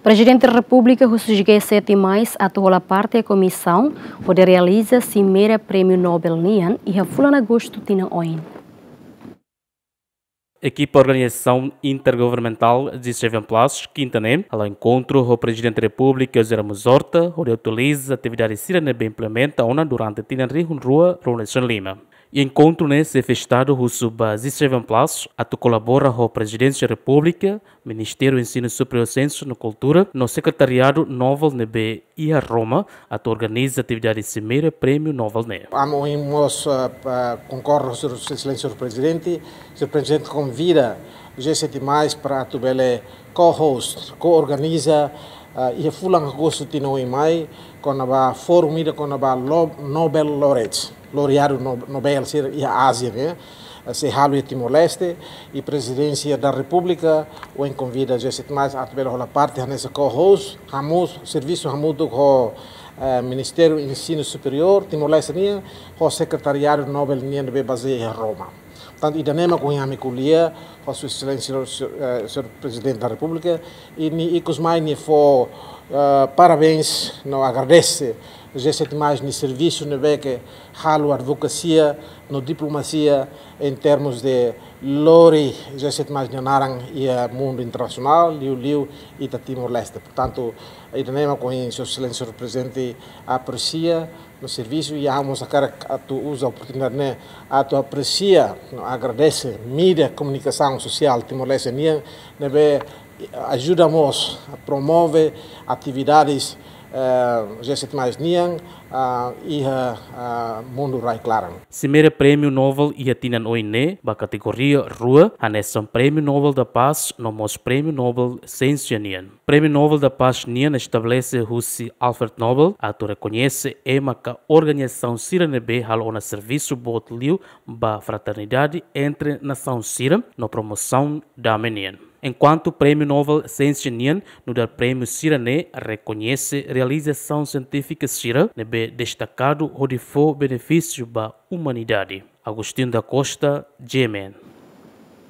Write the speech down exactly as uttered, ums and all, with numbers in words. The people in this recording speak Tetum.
Prezidente Repúblika husu G sete mais atu hola parte iha komisaun hodi realiza simeira Prémiu Nobel nian iha fulan Agostu tinan oin. Ekipa organizasaun intergovernamentál G seven plus, kinta ne'e, hala'o enkontru ho Prezidente Repúblika José Ramos Horta, hodi atualiza atividade sira ne'ebé implementa ona durante tinan rihun rua ruanulu-resin-lima. Enkontru ne'e xefe Estadu husu ba G seven plus atu kolabora ho Prezidénsia Repúblika, Ministériu Ensinu Superiór, Siénsia no Kultura, no Sekretariadu Nobel ne'ebé iha Roma, atu organiza atividade simeira Prémiu Nobel ne'e. Ami ohin mós, eh, pa-, konkorda ho Sua Exelénsia Señór Prezidente, Señór Prezidente konvida G sete mais para atu bele co-host, ko-organiza, eh, iha fulan Agostu tinan oin mai, kona-ba fórum ida kona-ba lo-, Nobel laureates, laureadu no-, Nobel sira iha Ázia, ne'e? Sei halo iha Timor-Leste, i Prezidénsia da Repúblika ohin konvida G sete mais atu bele hola parte hanesan co-host, hamutuk, servisu hamutuk ho, eh, Ministériu Ensinu Superiór Timor-Leste nian, ho Sekretariadu Nobel nian ne'ebé bazeia iha Roma. Portantu, ida-ne'e mak ohin ami ko'alia ho Sua Exelénsia, eh, Señór Prezidente da Repúblika, i nia ikus mai nia fó, eh, parabéns no agradese G sete mais nia servisu ne'ebé ke halo advokasia no diplomasia em termos de lori G sete mais nia naran iha mundu internasionál, liuliu ita Timor-Leste. Portantu, ida-ne'e mak ohin Sua Exelénsia Señór Prezidente apresia no servisu, i ami mós hakarak atu uza oportunidade ne'e atu apresia no agradese mídia komunikasaun sosiál Timor-Leste nian ne'ebé ajuda mós promove atividades, eh, G sete mais nian, ah, iha, ah, mundu rai-klaran. Simeira Prémiu Nobel iha tinan oin ne'e ba kategoria rua, hanesan Prémiu Nobel da Paz no mós Prémiu Nobel Siénsia nian. Prémiu Nobel da Paz nian estabelese husi Alfred Nobel atu rekoñese ema ka organizasaun sira ne'ebé halo ona servisu boot liu ba fraternidade entre nasaun sira no promosaun dame nian. Enkuantu Prémiu Nobel Siénsia nian nu'udar prémiu sira ne'e rekoñese realizasaun sientífika sira ne'ebé destakadu hodi fó benefísiu ba umanidade. Agostinho da Costa, G M N.